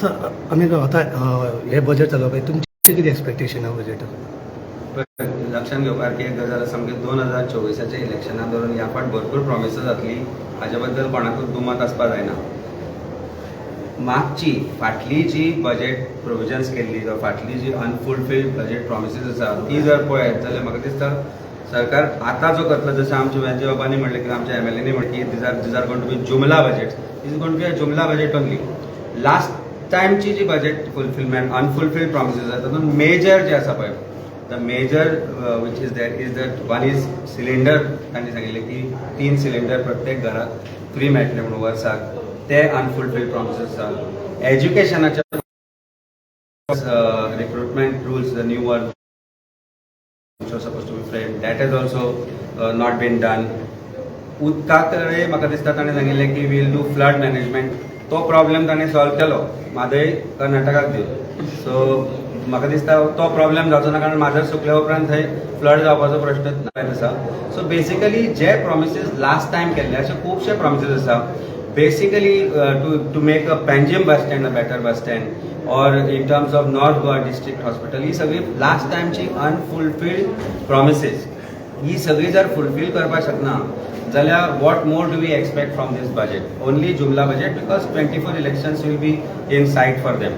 आमी आतां हे बजेट जालो पळय, तुमचें कितें एक्सपेक्टेशन आहा बजेटाक? लक्षात घेवपासारकी एक गजाल आसा, सामकी 2024च्या इलेक्शना धरून ह्या फावट भरपूर प्रॉमिसीस जातली, हाजे बद्दल कोणाकूच दुमत आसपा जायना. मागची फाटली जी बजेट प्रोविजन्स केल्ली जावं फाटली जी अनफुलफिल्ड बजेट प्रॉमिसीस आसा, ती जर पळयत जाल्यार म्हाका दिसता सरकार आतां जो करतलो, जशें आमच्या वेंजी बाबांनी म्हणलें किंवा आमच्या एमएलएनी म्हणलें की these are going to be जुमला budget, is going to be a जुमला budget only. Last टायमची ji budget fulfilment, unfulfilled promises आसा, तातूंत मेजर जे आसा पळय, the major which is there is that one is cylinder. तांणी सांगिल्लें की तीन सिलिंडर प्रत्येक घराक फ्री मेळटले म्हणून वर्साक, ते अनफुलफिल्ड प्रॉमिसीस आसा. एज्युकेशनाच्या recruitment rules, the new one which was supposed to be framed, that has also not been done. उदका कडेन म्हाका दिसता ताणें सांगिल्लें की वील do flood management. तो प्रॉब्लेम ताणें सॉल्व केलो म्हादय कर्नाटकाक दिवन. सो म्हाका दिसता तो प्रॉब्लेम जावचो ना, कारण माजर सुकल्या उपरांत थंय फ्लड जावपाचो प्रश्नच ना आसा. सो बेसिकली जे प्रॉमिसीस लास्ट टायम केल्ले, अशे खुबशे प्रॉमिसीस आसा, basically to make a Panjim bus stand a better bus stand or in terms of North Goa district hospital, ही सगळी लास्ट टायमची अनफुलफिल्ड प्रॉमिसीस, ही सगळी जर फुलफील करपाक शकना जाल्यार what more do we expect from this budget? Only जुमला budget, because 24 elections will be in sight for them.